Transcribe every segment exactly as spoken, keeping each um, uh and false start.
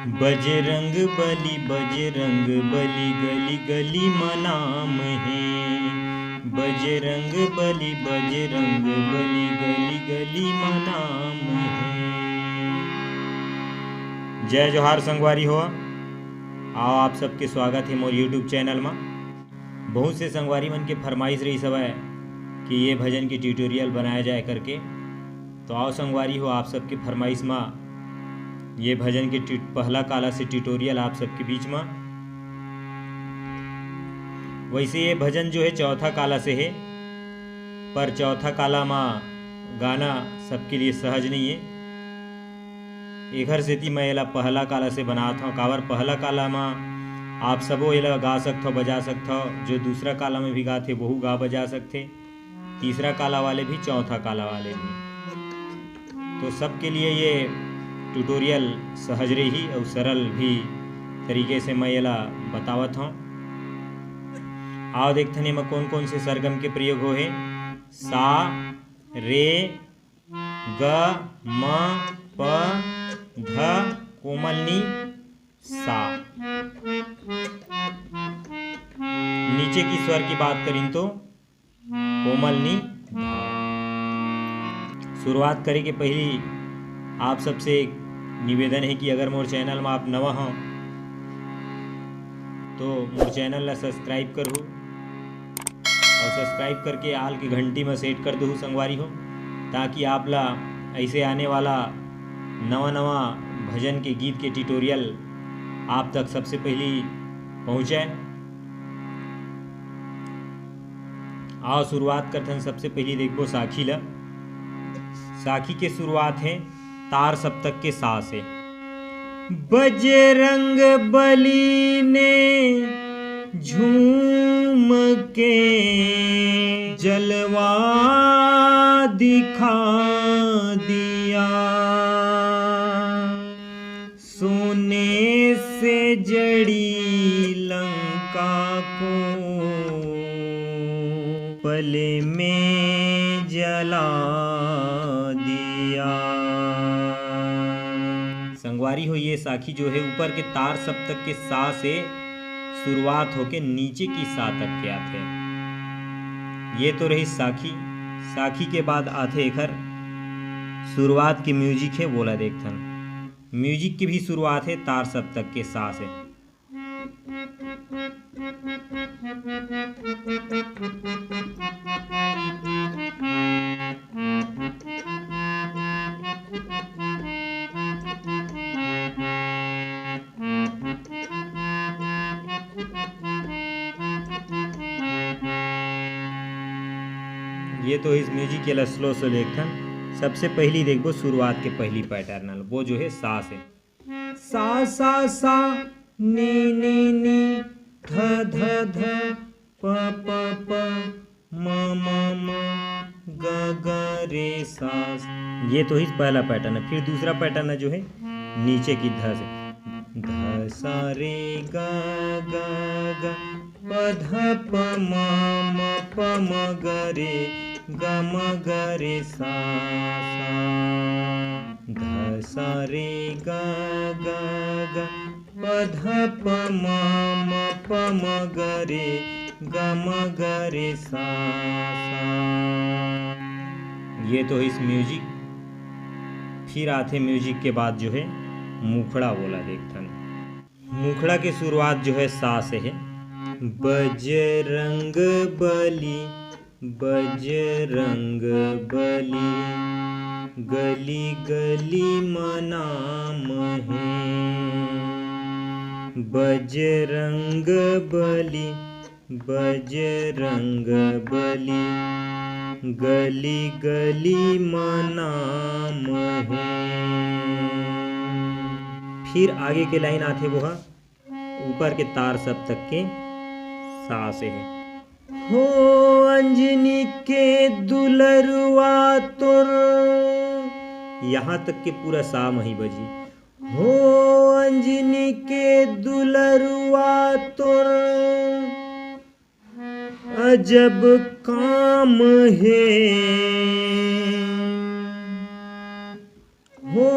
बजरंग बली, बजरंग बली, गली गली म नाम हे। बजरंग बली, बजरंग बली, गली गली म नाम हे। जय जोहार संगवारी हो, आओ आप सबके स्वागत हे मोर YouTube चैनल म। बहुत से संगवारी मन के फरमाइश रहिस हवय कि ये भजन के ट्यूटोरियल बनाया जाए करके। तो आओ संगवारी हो, आप सबके फरमाइश म ये भजन के ट्यू-, पहला काला से ट्यूटोरियल आप सबके बीच म। वैसे ये भजन जो है चौथा काला से है, पर चौथा काला म गाना सबके लिए सहज नहीं है। एखर सेती मैं एला पहला काला से बनात हव, काबर पहला काला म आप सबो एला गा सकथव, बजा सकथव। जो दूसरा काला में भी गाथे, वहू गा बजा सकथे, तीसरा काला वाले भी, चौथा काला वाले भी। तो सबके लिए ये ट्यूटोरियल सहज रही और सरल भी तरीके से मैं एला बतावत हव। आओ देखथन एमा कौन कौन से सरगम के प्रयोग हो हे। सा, रे, ग, म, प, ध, कोमल नी, सा। नीचे की स्वर की बात करिन तो कोमल नी, धा। शुरुआत करे के पहली आप सबसे एक निवेदन है कि अगर मोर चैनल में आप नवा हो तो मोर चैनल ला सब्सक्राइब करहू और सब्सक्राइब करके आल के घंटी में सेट कर दहू संगवारी हो, ताकि आप ला ऐसे आने वाला नवा नवा भजन के गीत के ट्यूटोरियल आप तक सबसे पहली पहुँचे। आओ शुरुआत करथन, सबसे पहली देखबो साखी ला। साखी के शुरुआत है तार सप्तक के सा से। बजरंग बली ने झूम के जलवा दिखा दिया, सोने से जड़ी लंका को पल में जला दिया। संगवारी हो, ये साखी जो है ऊपर के तार सप्तक के सा से शुरुआत होके नीचे की सा तक के आथे। ये तो रही साखी। साखी के बाद आथे एखर शुरुआत के म्यूजिक है, वोला देखथन। म्यूजिक की भी शुरुआत है तार सप्तक के सा से। ये तो इस म्यूजिक के ला स्लो स्लो देखथन। सबसे पहली देखबो शुरुआत के पहली पैटर्न, वो जो है सा से। सा सा सा, नी नी नी, ध ध ध, प प प, म म म, ग ग रे सा। ये तो ही पहला पैटर्न है। फिर दूसरा पैटर्न है जो है नीचे की ध से, ध सा रे ग ग ग, प ध प म म, प म ग रे, ग म ग रे सा सा, ध सा रे ग ग ग, प ध प म म, प म ग रे, ग म ग रे सा सा। ये तो इस म्यूजिक। फिर आथे म्यूजिक के बाद जो है मुखड़ा, वोला देखथन। मुखड़ा के शुरुआत जो है सा से है। बजरंग बली, बजरंग बली, गली गली म नाम हे। बजरंग बली, बजरंग बली, गली गली म नाम हे। फिर आगे के लाइन आथे, वो ह ऊपर के तार सप्तक के सा से हे। हो अंजनी के दुलरुआ तोर, यहाँ तक के पूरा सा म ही बजी। हो अंजनी के दुलरुआ तोर, अजब काम हे। हो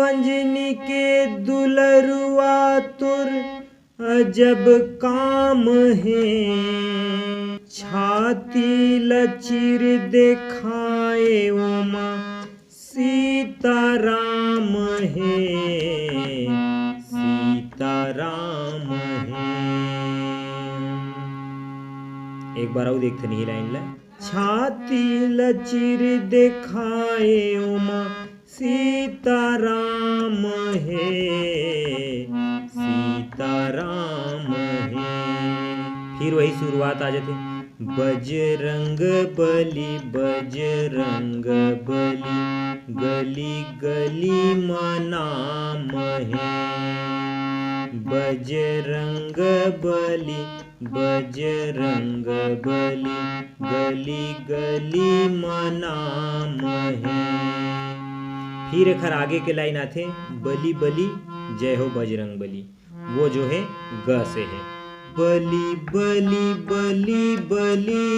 अंजनी के दुलर रुआ तोर अजब काम हे। छाती ल चीर देखाए ओमा सीताराम हे, सीताराम हे। एक बार अउ देखथन इही लाइन ला। छाती ल चीर देखाए ओमा सीताराम हे, सीताराम हे। फिर वही शुरुआत आ जाथे, बजरंग बली, बजरंग बली, गली गली म नाम हे। बजरंग बली, बजरंग बली, गली गली म नाम हे। फिर एखर आगे के लाइन आथे, बली बली जय हो बजरंग बली, वो जो है ग से है। बली बली बली बली,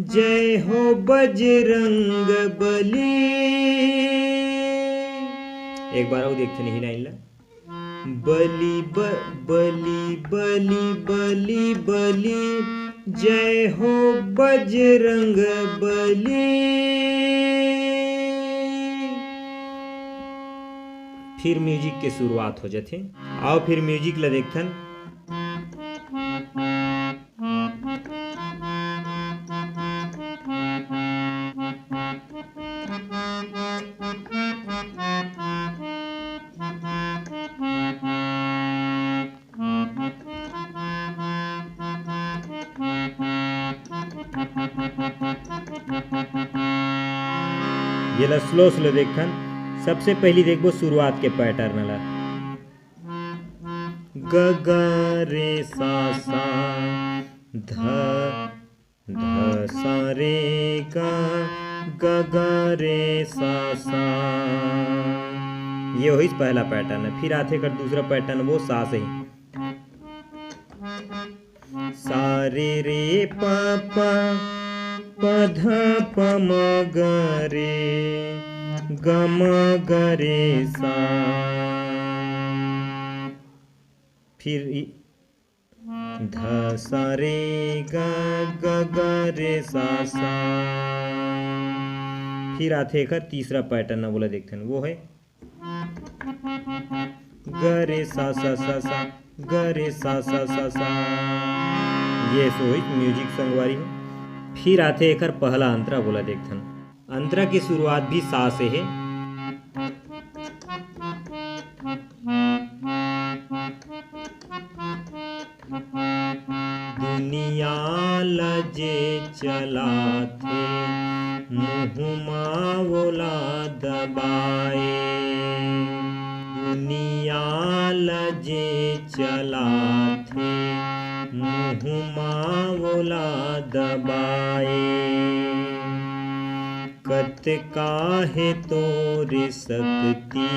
जय हो बजरंग बली। एक बार अउ देखथन इही लाइन ला। बली ब-, बली बली बली बली, जय हो बजरंग बली। फिर म्यूजिक के शुरुआत हो जाथे। आओ फिर म्यूजिक ला देखथन। ये ला स्लो स्लो देखथन। सबसे पहली देखबो शुरुआत के पैटर्न ला। ग ग रे सा सा, ध ध सा रे ग, ग ग रे सा सा। ये होइस पहला पैटर्न। फिर आथे एकर दूसरा पैटर्न, वो सा से ही। सा रे रे प प, प ध प म ग रे, ग म ग रे सा। फिर इ-, ध सा रे ग, ग ग रे सा सा। फिर आथे एकर तीसरा पैटर्न, वो ला देखथन, वो है ग रे सा सा सा सा, ग रे सा सा सा सा। ये सो होइस म्यूजिक संगवारी हो। फिर आथे एकर पहला अंतरा, वो ला देखथन। अंतरा की शुरुआत भी सा से है। दुनिया ल जे चलाथे, मुँह मा ओला दबाए। दुनिया ल जे चलाथे, मुँह मा ओला दबाए। कतका हे तोर शक्ति,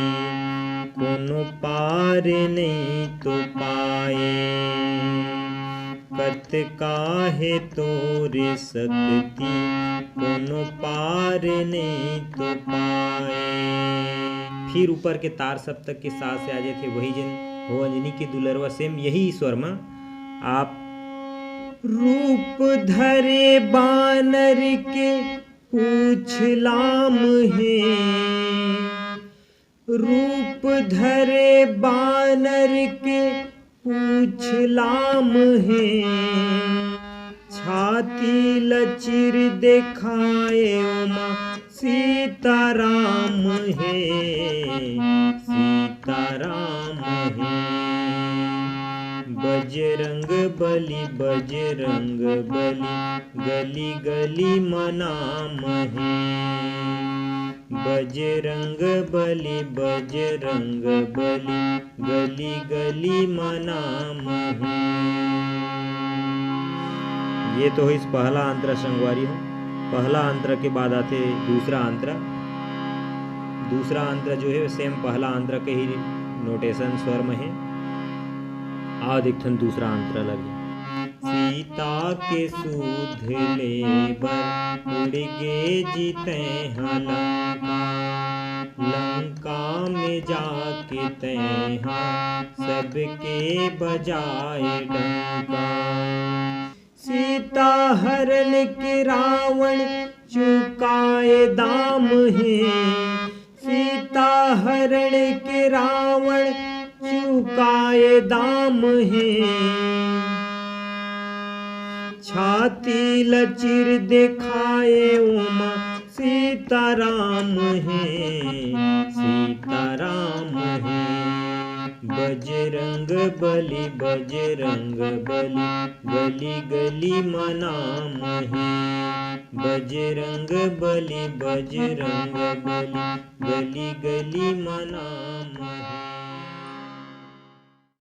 कोनो पार नइ तो पाए। कतका हे तोर शक्ति, कोनो पार नइ तो पाए। फिर ऊपर के तार सप्तक के सा से आ जाथे, वही जन हो अंजनी के दुलरवा, सेम यही स्वर मा आप। रूप धरे बानर के पूछ लाम हे, रूप धरे बानर के पूछ लाम हे। छाती ल चीर देखाए ओमा सीताराम हे, सीताराम हे। बजरंग बली, बजरंग बली, गली गली म नाम हे। बजरंग बली, बजरंग बली, गली गली म नाम हे। ये तो होइस पहला अंतरा संगवारी हो। पहला अंतरा के बाद आथे दूसरा अंतरा। दूसरा अंतरा जो है सेम पहला अंतरा के ही नोटेशन स्वर में है। आ देखथन दूसरा अंतरा लगे। सीता के सुध ले बर उड़ गे जी तैं ह लंका। लंका में जाके तैहा सबके बजाए डंका। सीता हरण के रावण चुकाए दाम हे, सीता हरण के रावण चुकाए दाम हे। छाती ल चीर देखाए ओमा सीताराम हे, सीताराम हे। बजरंग बली, बजरंग बली, गली गली म नाम हे। बजरंग बली, बजरंग बली, गली गली म नाम हे।